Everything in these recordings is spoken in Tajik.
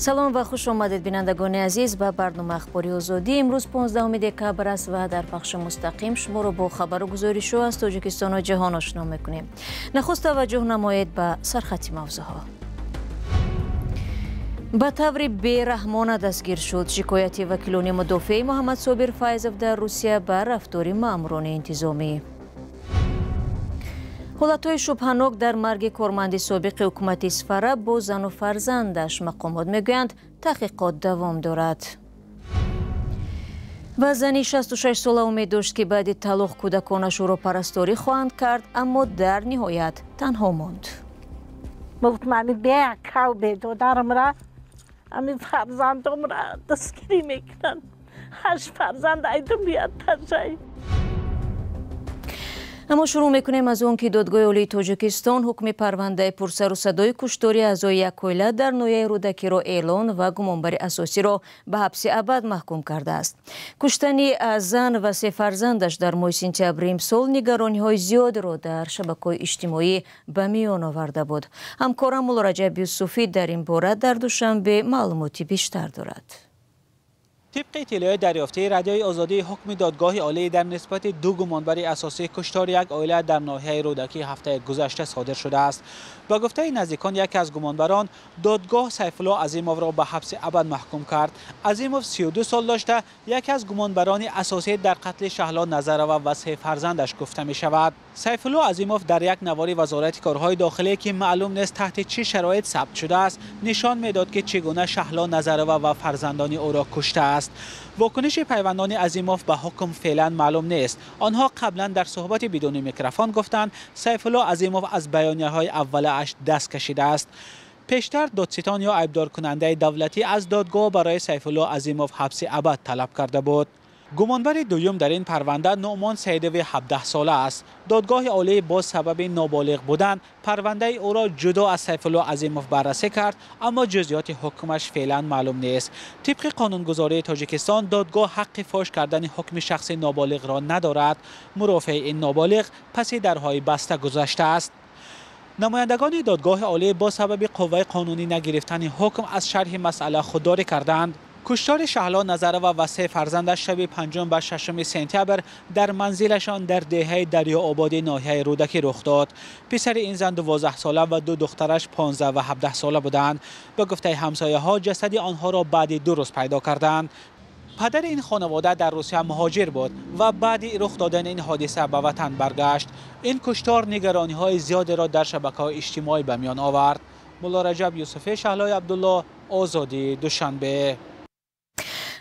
Салом ва хуш омадед, бинандагони азиз, ба барномаи Ахбори Озодӣ. Имрӯз 15 декабр аст ва дар пахши мустақим шуморо бо хабару гузоришҳо аз Тоҷикистону ҷаҳон ошно мекунем. Нахуст таваҷҷӯҳ намоед ба сархати мавзӯъҳо. Ба таври бераҳмона дастгир шуд. Шикояти вакилони мудофеи Муҳаммадсобир Файзов дар Русия ба рафтори маъмурони интизомӣ. Ҳолатҳои шубҳанок дар марги корманди собиқи ҳукумати Исфара бо зану фарзандаш. Мақомот мегӯянд, таҳқиқот давом дорад. Ва зани 66-сола умед дошт, ки баъди талоқ кӯдаконаш ӯро парасторӣ хоҳанд кард, аммо дар ниҳоят танҳо монд. Гуфтам, ами беакав бедодарамра, ами фарзандомра дастгирӣ мекунанд. Ҳашт фарзанд айдум биятажай. Аммо шурӯъ мекунем аз он, ки Додгоҳи Олии Тоҷикистон ҳукми парвандаи пурсару садои куштори аъзои як оила дар ноҳияи Рӯдакиро эълон ва гумонбари асосиро ба ҳабси абад маҳкум кардааст. Куштани зан ва се фарзандаш дар моҳи сентябри имсол нигарониҳои зиёдеро дар шабакаҳои иҷтимоӣ ба миён оварда буд. Ҳамкорам Муллораҷаб Юсуфӣ дар ин бора дар Душанбе маълумоти бештар дорад. Тибқи иттилои дарёфтии Радиои Озодӣ, ҳукми Додгоҳи Олӣ дар нисбати ду гумонбари асосии куштори як оила дар ноҳияи Рӯдакӣ ҳафтаи гузашта содир шудааст. Ба гуфтаи наздикон яке аз гумонбарон, додгоҳ Сайфулло Азимовро ба ҳабси абад маҳкум кард. Азимов 32 сол дошта, яке аз гумонбарони асосӣ дар қатли Шаҳло Назарова ва се фарзандаш гуфта мешавад. Сайфулло Азимов дар як навори Вазорати корҳои дохилӣ, ки маълум нест таҳти чӣ шароит сабт шудааст, нишон медод, ки чӣ гуна Шаҳло Назарова ва фарзандони ӯро куштааст. Вокуниши пайвандони Азимов ба ҳукм феълан маълум нест. Онҳо қаблан дар суҳбати бидуни микрофон гуфтанд, Сайфулло Азимов аз баёнияҳои аввалааш даст кашидааст. Пештар додситон ё айбдоркунандаи давлатӣ аз додгоҳ барои Сайфулло Азимов ҳабси абад талаб карда буд. Гумонбари дуюм дар ин парванда Нуъмон Саидови 17-сола аст. Додгоҳи Олӣ бо сабаби ноболиғ будан парвандаи ӯро ҷудо аз Сайфулло Азимов баррасӣ кард, аммо ҷузъиёти ҳукмаш феълан маълум нест. Тибқи қонунгузории Тоҷикистон, додгоҳ ҳаққи фош кардани ҳукми шахси ноболиғро надорад. Мурофиаи ин ноболиғ паси дарҳои баста гузаштааст. Намояндагони Додгоҳи Олӣ бо сабаби қувваи қонунӣ нагирифтани ҳукм аз шарҳи масъала худдорӣ карданд. Куштори Шаҳло Назарова ва се фарзандаш шаби 5 ба 6 сентябр дар манзилашон дар деҳаи Дарёободи ноҳияи Рӯдакӣ рух дод. Писари ин зан 12-сола ва ду духтараш 15 ва 17-сола буданд. Ба гуфтаи ҳамсояҳо, ҷасади онҳоро баъди 2 рӯз пайдо карданд. Падари ин хонавода дар Русия муҳоҷир буд ва баъди рух додани ин ҳодиса ба ватан баргашт. Ин куштор нигарониҳои зиёдеро дар шабакаҳои иҷтимоӣ ба миён овард. Муллораҷаб Юсуфӣ, Шаҳлои Абдулло, Озодӣ, Душанбе.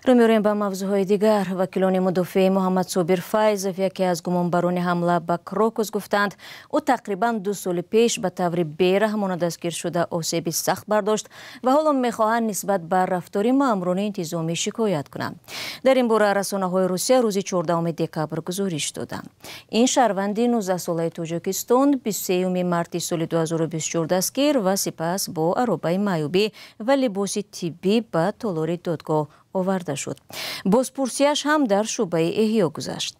Рӯ меорем ба мавзӯъҳои дигар. Вакилони мудофеи Муҳаммадсобир Файзов, яке аз гумонбарони ҳамла ба Крокус, гуфтанд, ӯ тақрибан 2 соли пеш ба таври бераҳмона дастгир шуда, осеби сахт бардошт ва ҳоло мехоҳанд нисбат ба рафтори маъмурони интизомӣ шикоят кунанд. Дар ин бора расонаҳои Русия рӯзи 14 декабр гузориш доданд. Ин шаҳрванди 19-солаи Тоҷикистон 23 марти соли 2024 дастгир ва сипас бо аробаи маъюбӣ ва либоси тиббӣ ба толори додгоҳ оварда шуд. Бозпурсияш ҳам дар шӯъбаи эҳё гузашт.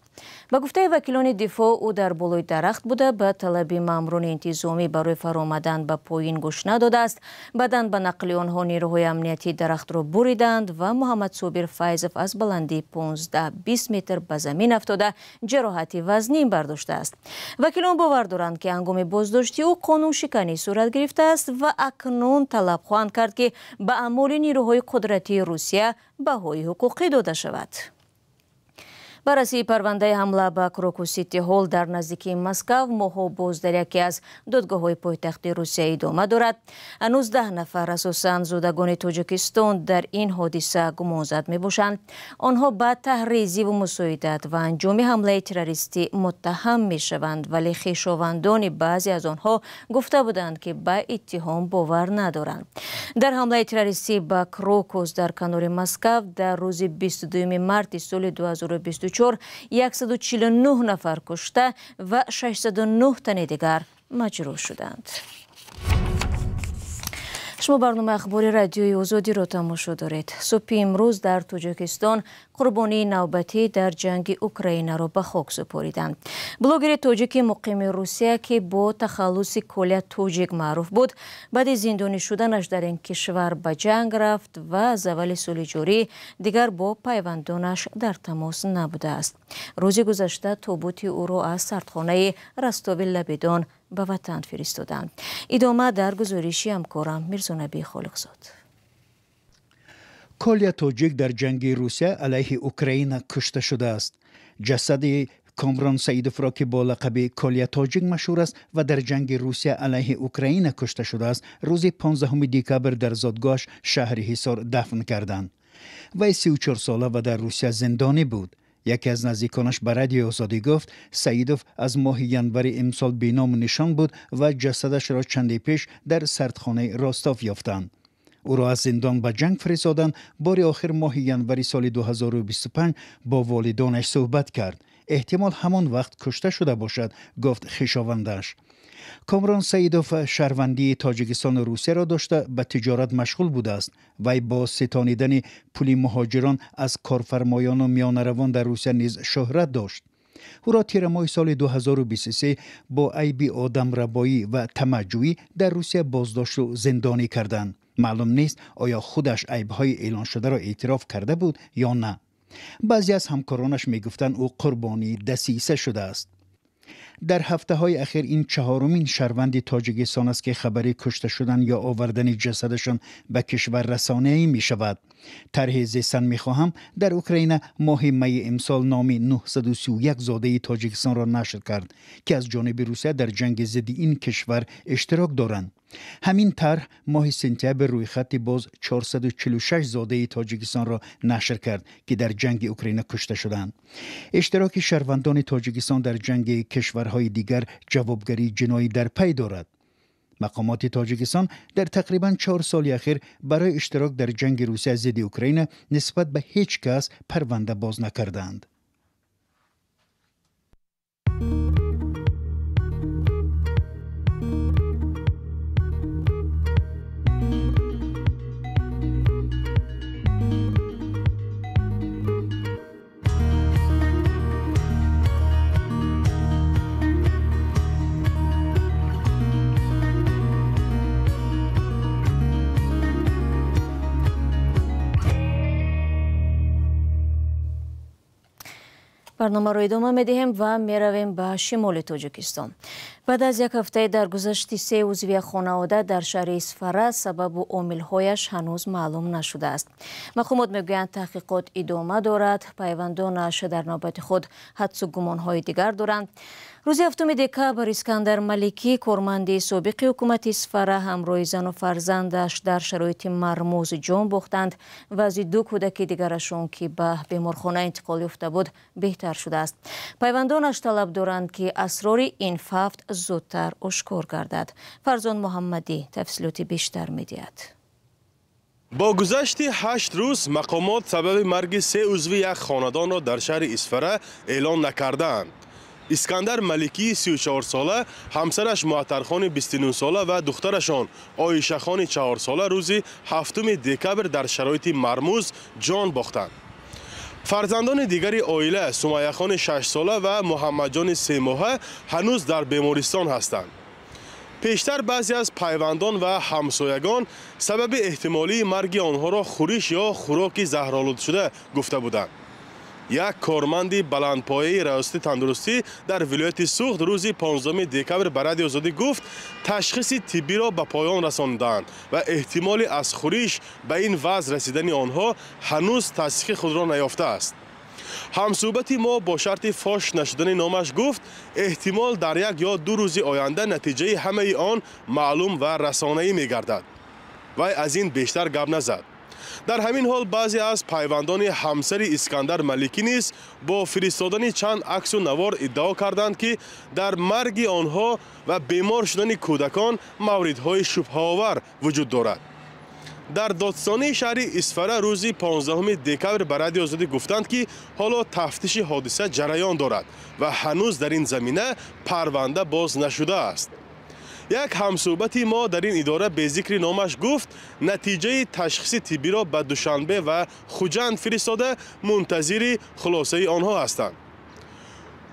Ба гуфтаи вакилони дифоъ, ӯ дар болои дарахт буда, ба талаби маъмурони интизомӣ барои фаромадан ба поин гӯш надодааст. Баъдан ба нақли онҳо нерӯҳои амниятӣ дарахтро буриданд ва Муҳаммадсобир Файзов аз баландии 15-20 метр ба замин афтода, ҷароҳати вазнин бардоштааст. Вакилон бовар доранд, ки ҳангоми боздошти ӯ қонуншиканӣ сурат гирифтааст ва акнун талаб хоҳанд кард, ки ба аъмоли нерӯҳои қудратии Русия баҳои ҳуқуқӣ дода шавад. Баррасии парвандаи ҳамла ба Крокус Сити Ҳол дар наздикии Москав моҳҳо боз дар яке аз додгоҳҳои пойтахти Русия идома дорад. Ҳанӯз 10 нафар, асосан зодагони Тоҷикистон, дар ин ҳодиса гумонзад мебошанд. Онҳо ба таҳризиву мусоидат ва анҷоми ҳамлаи террористӣ муттаҳам мешаванд, вале хешовандони баъзе аз онҳо гуфта буданд, ки ба иттиҳом бовар надоранд. Дар ҳамлаи террористӣ ба Крокус дар канори Москав дар рӯзи 22 марти соли 2024 149 нафар кушта ва 609 тани дигар маҷрӯҳ шуданд. Шумо барномаи ахбори радиои Озодиро тамошо доред. Субҳи имрӯз дар Тоҷикистон қурбонии навбатӣ дар ҷанги Украинаро ба хок супориданд. Блогери тоҷики муқими Русия, ки бо тахаллуси Коля Тоҷик маъруф буд, баъди зиндонӣ шуданаш дар ин кишвар ба ҷанг рафт ва аз аввали соли ҷорӣ дигар бо пайвандонаш дар тамос набудааст. Рӯзи гузашта тобути ӯро аз сардхонаи Ростови Лабидон ба ватан фиристоданд. Идома дар гузориши ҳамкорам Мирзонаби Холиқзод. Коля Тоҷик дар ҷанги Русия алайҳи Украина кушта шудааст. Ҷасади Комрон Саидовро, ки бо лақаби Коля Тоҷик машҳур аст ва дар ҷанги Русия алайҳи Украина кушта шудааст, рӯзи 15 декабр дар зодгоҳаш шаҳри Ҳисор дафн карданд. Вай 34 сола ва дар Русия зиндонӣ буд. Яке аз наздиконаш ба Радиои Озодӣ гуфт, Саидов аз моҳи январи имсол беному нишон буд ва ҷасадашро чанде пеш дар сардхонаи Ростов ёфтанд. Ӯро аз зиндон ба ҷанг фиристоданд. Бори охир моҳи январи соли 2025 бо волидонаш суҳбат кард. Эҳтимол ҳамон вақт кушта шуда бошад, гуфт хешовандаш. Комрон Саидов шаҳрвандии Тоҷикистону Русияро дошта ба тиҷорат машғул будааст. Вай бо ситонидани пули муҳоҷирон аз корфармоёну миёнаравон дар Русия низ шӯҳрат дошт. Ӯро тирамоҳи соли 2023 бо айби одамрабоӣ ва тамаъҷӯӣ дар Русия боздошту зиндонӣ карданд. Маълум нест, оё худаш айбҳои эълоншударо эътироф карда буд ё на. Баъзе аз ҳамкоронаш мегуфтанд, ӯ қурбонии дасиса шудааст. Дар ҳафтаҳои ахир ин чаҳорумин шаҳрванди Тоҷикистон аст, ки хабари кушта шудан ё овардани ҷасадашон ба кишвар расонаӣ мешавад. Тарҳи «Зистан мехоҳам» дар Украина моҳи майи имсол номи 931 зодаи Тоҷикистонро нашр кард, ки аз ҷониби Русия дар ҷанги зидди ин кишвар иштирок доранд. Ҳамин тарҳ моҳи сентябр рӯйхати боз 446 зодаи Тоҷикистонро нашр кард, ки дар ҷанги Украина кушта шуданд. Иштироки шаҳрвандони Тоҷикистон дар ҷанги кишварҳои дигар ҷавобгарии ҷиноӣ дар пай дорад. Мақомоти Тоҷикистон дар тақрибан 4 соли ахир барои иштирок дар ҷанги Русия зидди Украина нисбат ба ҳеҷ кас парванда боз накардаанд. Барномаро идома медиҳем ва меравем ба шимоли Тоҷикистон. Баъд аз як ҳафтаи даргузашти се узви як хонавода дар шаҳри Исфара, сабабу омилҳояш ҳанӯз маълум нашудааст. Мақомот мегӯянд, таҳқиқот идома дорад. Пайвандонаш дар навбати худ ҳадсу гумонҳои дигар доранд. Рӯзи 7 декабр Искандар Маликӣ, корманди собиқи ҳукумати Исфара, ҳамроҳи зану фарзандаш дар шароити мармуз ҷон бохтанд. Вазъи ду кӯдаки дигарашон, ки ба беморхона интиқол ёфта буд, беҳтар шудааст. Пайвандонаш талаб доранд, ки асрори ин фавт зудтар ошкор гардад. Фарзон Муҳаммадӣ тафсилоти бештар медиҳад. Бо гузашти 8 рӯз мақомот сабаби марги се узви як хонадонро дар шаҳри Исфара эълон накардаанд. Искандар Маликии 34-сола, ҳамсараш Муаттархони 29-сола ва духтарашон Оишахони 4-сола рӯзи 7 декабр дар шароити мармуз ҷон бохтанд. Фарзандони дигари оила Сумайяхони 6-сола ва Муҳаммадҷони 3-моҳа ҳанӯз дар бемористон ҳастанд. Пештар баъзе аз пайвандон ва ҳамсоягон сабаби эҳтимолии марги онҳоро хӯриш ё хӯроки заҳролудшуда гуфта буданд. Як корманди баландпояи раёсати тандурустӣ дар вилояти Суғд рӯзи 15 декабр ба Радиои Озодӣ гуфт, ташхиси тиббиро ба поён расонидаанд ва эҳтимоли аз хӯриш ба ин вазъ расидани онҳо ҳанӯз тасдиқи худро наёфтааст. Ҳамсӯҳбати мо бо шарти фош нашудани номаш гуфт, эҳтимол дар як ё ду рӯзи оянда натиҷаи ҳамаи он маълум ва расонаӣ мегардад. Вай аз ин бештар гап назад. Дар ҳамин ҳол баъзе аз пайвандони ҳамсари Искандар Маликӣ низ бо фиристодани чанд аксу навор иддао карданд, ки дар марги онҳо ва бемор шудани кӯдакон мавридҳои шубҳаовар вуҷуд дорад. Дар додсонии шаҳри Исфара рӯзи 15 декабр ба Радиои Озодӣ гуфтанд, ки ҳоло тафтиши ҳодиса ҷараён дорад ва ҳанӯз дар ин замина парванда боз нашудааст. Як ҳамсӯҳбати мо дар ин идора бе зикри номаш гуфт, натиҷаи ташхиси тиббиро ба Душанбе ва Хуҷанд фиристода, мунтазири хулосаи онҳо ҳастанд.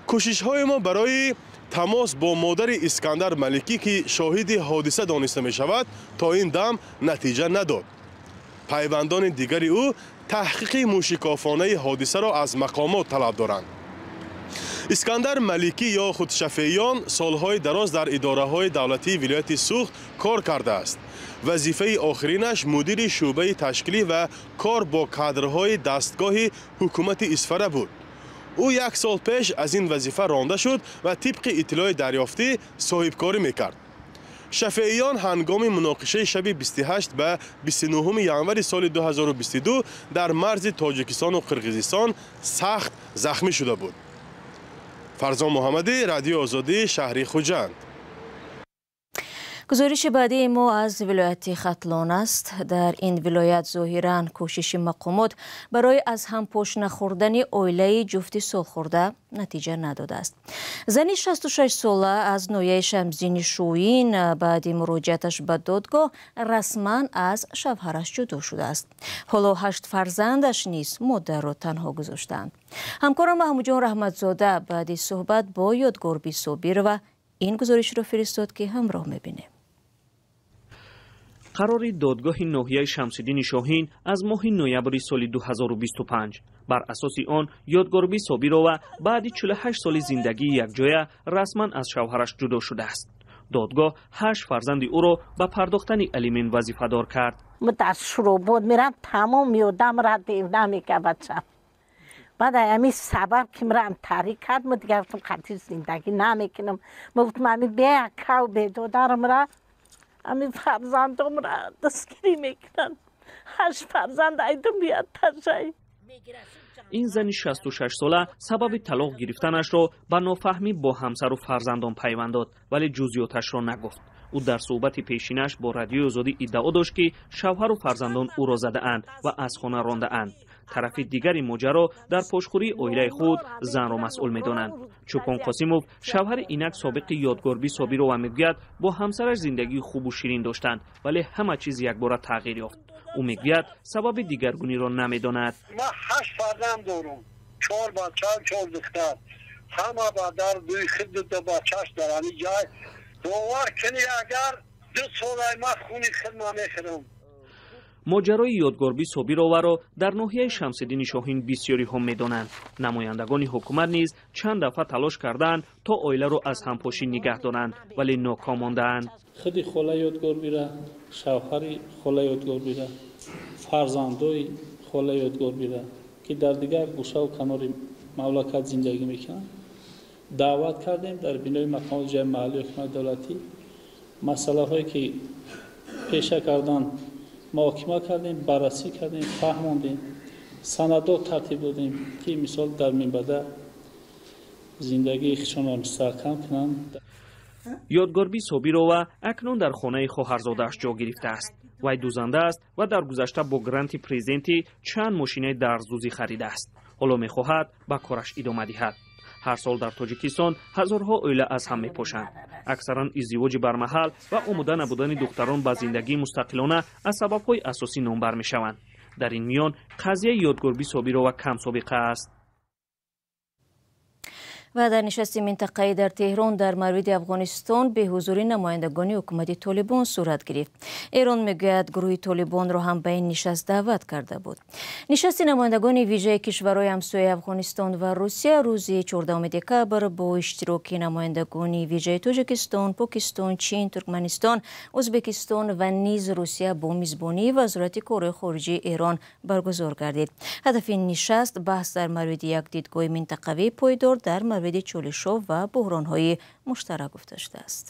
Кӯшишҳои мо барои тамос бо модари Искандар Маликӣ, ки шоҳиди ҳодиса дониста мешавад, то ин дам натиҷа надод. Пайвандони дигари ӯ таҳқиқи мӯшикофонаи ҳодисаро аз мақомот талаб доранд. Искандар Маликӣ ё худ Шафеиён солҳои дароз дар идораҳои давлатии вилояти Суғд кор кардааст. Вазифаи охиринаш мудири шӯъбаи ташкилӣ ва кор бо кадрҳои дастгоҳи ҳукумати Исфара буд. Ӯ як сол пеш аз ин вазифа ронда шуд ва тибқи иттилои дарёфтӣ соҳибкорӣ мекард. Шафеиён ҳангоми муноқишаи шаби 28 ба 29 январи соли 2022 дар марзи Тоҷикистону Қирғизистон сахт захмӣ шуда буд. Фарзон Муҳаммадӣ, Радиои Озодӣ, шаҳри Хуҷанд. Гузориши баъдии мо аз вилояти Хатлон аст. Дар ин вилоят зоҳиран кӯшиши мақомот барои аз ҳам пош нахӯрдани оилаи ҷуфти солхӯрда натиҷа надодааст. Зани 66-сола аз ноҳияи Шамсиддини Шоҳин баъди муроҷиаташ ба додгоҳ расман аз шавҳараш ҷудо шудааст. Ҳоло 8 фарзандаш низ модарро танҳо гузоштаанд. Ҳамкорам Маҳмудҷон Раҳматзода баъди суҳбат бо Ёдгорби Собирова ин гузоришро фиристод, ки ҳамроҳ мебинем. Қарори додгоҳи ноҳияи Шамсиддини Шоҳин аз моҳи ноябри соли 2025. Бар асоси он Ёдгорби Собирова баъди 48 соли зиндагии якҷоя расман аз шавҳараш ҷудо шудааст. Додгоҳ 8 фарзанди ӯро ба пардохтани алимент вазифадор кард. Ма дар Шуробод мерам, тамом ёдамра девна мега бачам. Баъд ҳамин сабаб ки мрам таърик кард, ма дигар гуфтам қатъи зиндагӣ намекунам. Ма гуфтам ҳамин беакав бедодарамра, ҳамин фарзандомра дастгирӣ мекунанд. 8 фарзанд айдум биёд ташай. Ин зани 66-сола сабаби талоқ гирифтанашро ба нофаҳмӣ бо ҳамсару фарзандон пайванд дод, вале ҷузъиёташро нагуфт. Ӯ дар суҳбати пешинаш бо Радиои Озодӣ иддао дошт, ки шавҳару фарзандон ӯро задаанд ва аз хона рондаанд. Тарафи дигари моҷаро дар пошхӯрии оилаи худ занро масъул медонанд. Чӯпон Қосимов, шавҳари инак собиқи Ёдгорби Собирова, мегӯяд бо ҳамсараш зиндагии хубу ширин доштанд, вале ҳама чиз якбора тағйир ёфт. Ӯ мегӯяд сабаби дигаргуниро намедонад. Ман 8 фарзанд дорам, 4 бача, 4 духтар. Ҳама ба дар дуи худ ду бачаш дар ҳамин ҷай. Бовар кунӣ, агар 2 солай ман хуни худ мехӯрам. Моҷарои Ёдгорби Собироваро дар ноҳияи Шамсиддини Шоҳин бисёриҳо медонанд. Намояндагони ҳукумат низ чанд дафъа талош кардаанд то оиларо аз ҳампошӣ нигаҳ доранд, вале ноком мондаанд. Худи хола Ёдгорбира, шавҳари хола Ёдгорбира, фарзандои хола Ёдгорбира, ки дар дигар гӯшаву канори мамлакат зиндагӣ мекунанд, даъват кардем дар бинои мақомоти ҷамъи маҳаллии ҳукумати давлатӣ. Масъалаҳое ки пеша кардан муҳокима кардем, баррасӣ кардем, фаҳмондем, санадот тартиб додем, ки мисол дар минбаъда зиндагии худшонро мустаҳкам кунанд. Ёдгорби Собирова акнун дар хонаи хоҳарзодааш ҷо гирифтааст. Вай дузанда аст ва дар гузашта бо гранти президентӣ чанд мошинаи дарздӯзӣ харидааст. Ҳоло мехоҳад ба кораш идома диҳад. Ҳар сол дар Тоҷикистон ҳазорҳо оила аз ҳам мепошанд. Аксаран издивоҷи бармаҳал ва омода набудани духтарон ба зиндагии мустақилона аз сабабҳои асосӣ номбар мешаванд. Дар ин миён қазияи Ёдгорби Собирова камсобиқа аст. Ва дар нишасти минтақаӣ дар Теҳрон дар мавриди Афғонистон беҳузури намояндагони ҳукумати Толибон сурат гирифт. Эрон мегӯяд гурӯҳи Толибонро ҳам ба ин нишаст даъват карда буд. Нишасти намояндагони вижаи кишварҳои ҳамсояи Афғонистон ва Русия рӯзи 14 декабр бо иштироки намояндагони вижаи Тоҷикистон, Покистон, Чин, Туркманистон, Ӯзбекистон ва низ Русия бо мизбонии Вазорати корҳои хориҷии Эрон баргузор гардид. Ҳадафи ин нишаст баҳс дар мавриди як дидгоҳи минтақавии пойдор дар мавриди чолишҳо ва буҳронҳои муштарак гуфта шудааст.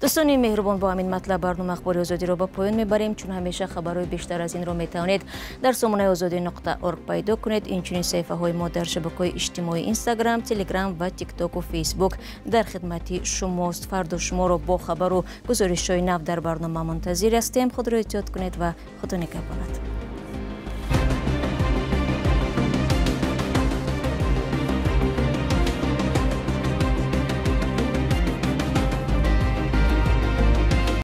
Дӯстони меҳрубон, бо ҳамин матлаб барнома Ахбори Озодиро ба поён мебарем. Чун ҳамеша хабарҳои бештар аз инро метавонед дар сомонаи озодӣ.org пайдо кунед. Инчунин саҳифаҳои мо дар шабакаҳои иҷтимоӣ Инстаграм, Телеграм ва Тиктоку Фейсбук дар хидмати шумост. Фардо шуморо бо хабару гузоришҳои нав дар барнома мунтазир ҳастем. Худро эҳтиёт кунед ва худо нигаҳбонад.